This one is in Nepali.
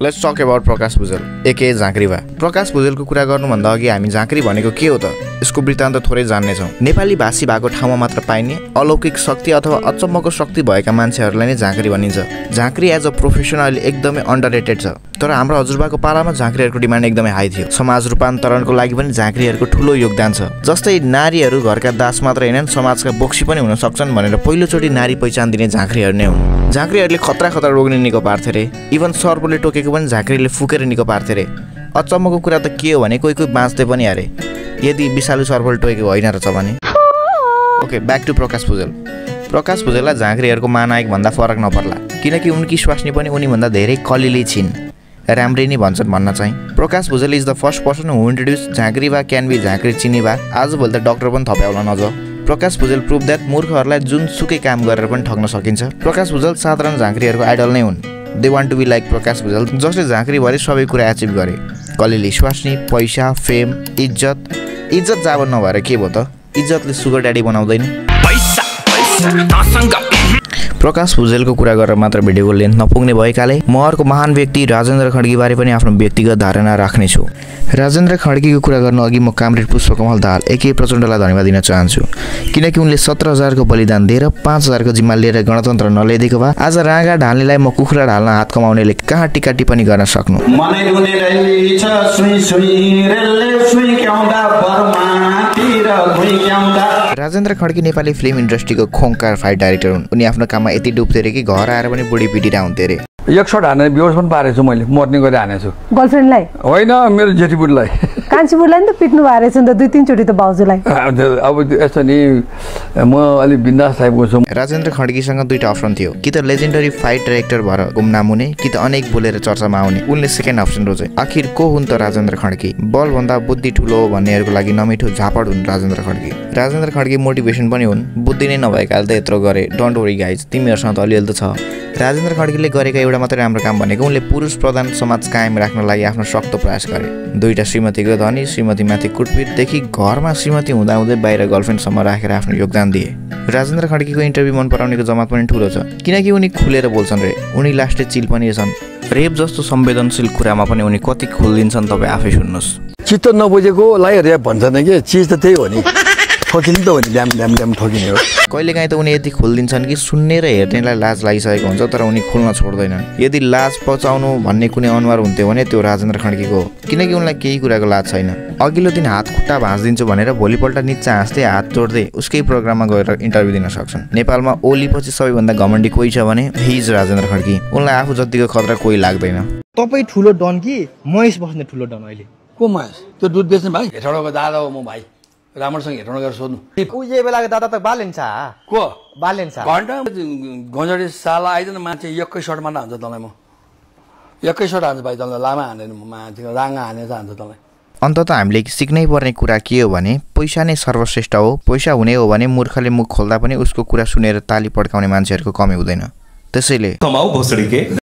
Let's talk about Prakash Bhujel aka Jhankriba. Prakash भुजेलको कुरा गर्नुभन्दा अघि हामी झाँक्री भनेको के हो त यसको वृत्तान्त थोरै जान्नेछौँ। नेपाली भाषी भएको ठाउँमा मात्र पाइने अलौकिक शक्ति अथवा अचम्मको शक्ति भएका मान्छेहरूलाई नै झाँक्री भनिन्छ। झाँक्री एज अ प्रोफेसन अहिले एकदमै अन्डररेटेड छ। तर हाम्रो हजुरबाको पालामा झाँक्रीहरूको डिमान्ड एकदमै हाई थियो। समाज रूपान्तरणको लागि पनि झाँक्रीहरूको ठुलो योगदान छ। जस्तै नारीहरू घरका दास मात्र हैनन्, समाजका बोक्सी पनि हुन सक्छन् भनेर पहिलोचोटि नारी पहिचान दिने झाँक्रीहरू नै हुन्। झाँक्रीहरूले खतरा रोग्ने निको पार्थे रे। इभन सर्पले टोकेको पनि झाँक्रीले फुकेर निको पार्थे रे। अचम्मको कुरा त के हो भने कोही बाँच्दै पनि अरे यदि विषालु सर्पले टोकेको होइन रहेछ भने। ओके, ब्याक टु प्रकाश भुजेल। प्रकाश भुजेललाई झाँक्रीहरूको महानायक भन्दा फरक नपर्ला, किनकि उनकी स्वास्नी पनि उनीभन्दा धेरै कलिली छिन्। राम्रै नै भन्छन् भन्न चाहिँ। Prakash Bhujel is the first person who introduce Jhankriba can be झाँक्री चिनीबा। आजभोलि त डक्टर पनि थप्याउला नज। प्रकाश भुजेल प्रुभ द्याट मूर्खहरूलाई जुनसुकै काम गरेर पनि ठग्न सकिन्छ। प्रकाश भुजेल साधारण झाँक्रीहरूको आइडल नै हुन्। They want to be like Prakash Bhujel, जसले झाँक्रीभरि सबै कुरा एचिभ गरे। कलिली स्वास्नी, पैसा, फेम, इज्जत जाब नभएर के भयो त? इज्जतले सुगर ड्याडी बनाउँदैन। प्रकाश भुजेलको कुरा गरेर मात्र भिडियोको लेन्थ नपुग्ने भएकाले म अर्को महान व्यक्ति राजेन्द्र खड्कीबारे पनि आफ्नो व्यक्तिगत धारणा राख्नेछु। राजेन्द्र खड्कीको कुरा गर्नु अघि म कामरेड पुष्पकमल दाहाल एके प्रचण्डलाई धन्यवाद दिन चाहन्छु, किनकि उनले 17,000 को बलिदान दिएर 5,000 को जिम्मा लिएर गणतन्त्र नल्याइदिएको भए आज राँगा ढाल्नेलाई म कुखुरा ढाल्न हात कमाउनेले कहाँ टिका टिप्पणी गर्न सक्नु। राजेन्द्र खड्की नेपाली फिल्म इन्डस्ट्रीको खोङकार फाइट डाइरेक्टर हुन्। उनी आफ्नो काममा यति डुब्थे रे कि घर आएर पनि बुढी पिटिरा हुन्थे रे। एक शट हाने बेहोस पनि पारेछु मैले, मर्ने गरी हानेछु। गर्लफ्रेन्डलाई होइन, मेरो जेठीबुढीलाई। कान्छी बुढीलाई नि त पिट्नु भएको रहेछ नि त 2-3 चोटि त भाउजूलाई। अब यस्तो नि म अलि बिन्दास टाइपको छु। राजेन्द्र खड्कीसँग दुईटा अप्सन थियो, कि त लेजेन्डरी फाइट डाइरेक्टर भएर गुमनाम हुने, कि त अनेक बोलेर चर्चामा आउने। उनले सेकेन्ड अप्सन रोजे। आखिर को हुन् त राजेन्द्र खड्की? बलभन्दा बुद्धि ठुलो हो भन्नेहरूको लागि नमिठो झापड हुन् राजेन्द्र खड्की। राजेन्द्र खड्की मोटिभेसन पनि हुन्। बुद्धि नै नभएकाले त यत्रो गरे, डोन्ट वरी गाइज, तिमीहरूसँग त अलिअलि त छ। राजेन्द्र खड्कीले गरेका एउटा मात्रै राम्रो काम भनेको उनले पुरुष प्रधान समाज कायम राख्न लागि आफ्नो सक्दो प्रयास गरे। दुईटा श्रीमतीको धनी, श्रीमतीमाथि कुटपिटदेखि घरमा श्रीमती हुँदाहुँदै बाहिर गर्लफ्रेन्डसम्म राखेर आफ्नो योगदान दिए। राजेन्द्र खड्कीको इन्टरभ्यू मन पराउनेको जमात पनि ठुलो छ, किनकि उनी खुलेर बोल्छन् रे। उनी लास्टै चिल पनि छन्। रेप जस्तो संवेदनशील कुरामा पनि उनी कति खुल्दिन्छन् तपाईँ आफै सुन्नुहोस्। चित्त नबुझेकोलाई रेप भन्छन् कि चिज त त्यही हो नि, ठोकिने त हो नि, ड्याम ड्याम ड्याम ठोकिने हो। कहिलेकाहीँ त उनी यति खुल्दिन्छन् कि सुन्ने र हेर्नेलाई लाज लागिसकेको हुन्छ, तर उनी खुल्न छोड्दैनन्। यदि लाज पचाउनु भन्ने कुनै अनुहार हुन्थ्यो भने त्यो राजेन्द्र खड्कीको हो, किनकि उनलाई केही कुराको लाज छैन। अघिल्लो दिन हात खुट्टा भाँचिदिन्छु भनेर भोलिपल्ट निच्चा हाँस्दै हात जोड्दै उसकै प्रोग्राममा गएर इन्टरभ्यू दिन सक्छन्। नेपालमा ओलीपछि सबैभन्दा घमण्डी कोही छ भने हिज राजेन्द्र खड्की। उनलाई आफू जतिको खतरा कोही लाग्दैन। तपाईँ ठुलो डन कि महेश बस्ने ठुलो डन? अहिले को महेश? त्यो दुध बेच्ने भाइ, हेटौँडाको दादा हो म भाइ। राम्रोसँग हेटौँडा गरेर सोध्नु। उही बेलाको दादा त बालेन्छ। को बालेन्छ? घन्टा गजडी साला आइदिन मान्छे एकै सर्टमा हान्छ तँलाई। म एकै सर्ट हान्छ भाइ, तँलाई लामा हान्दैन, म मान्छे राङ्गा हानेर हान्छ तँलाई। अन्तत हामीले सिक्नै पर्ने कुरा के हो भने पैसा नै सर्वश्रेष्ठ हो। पैसा हुने हो भने मूर्खले मुख खोल्दा पनि उसको कुरा सुनेर ताली पड्काउने मान्छेहरूको कमी हुँदैन। त्यसैले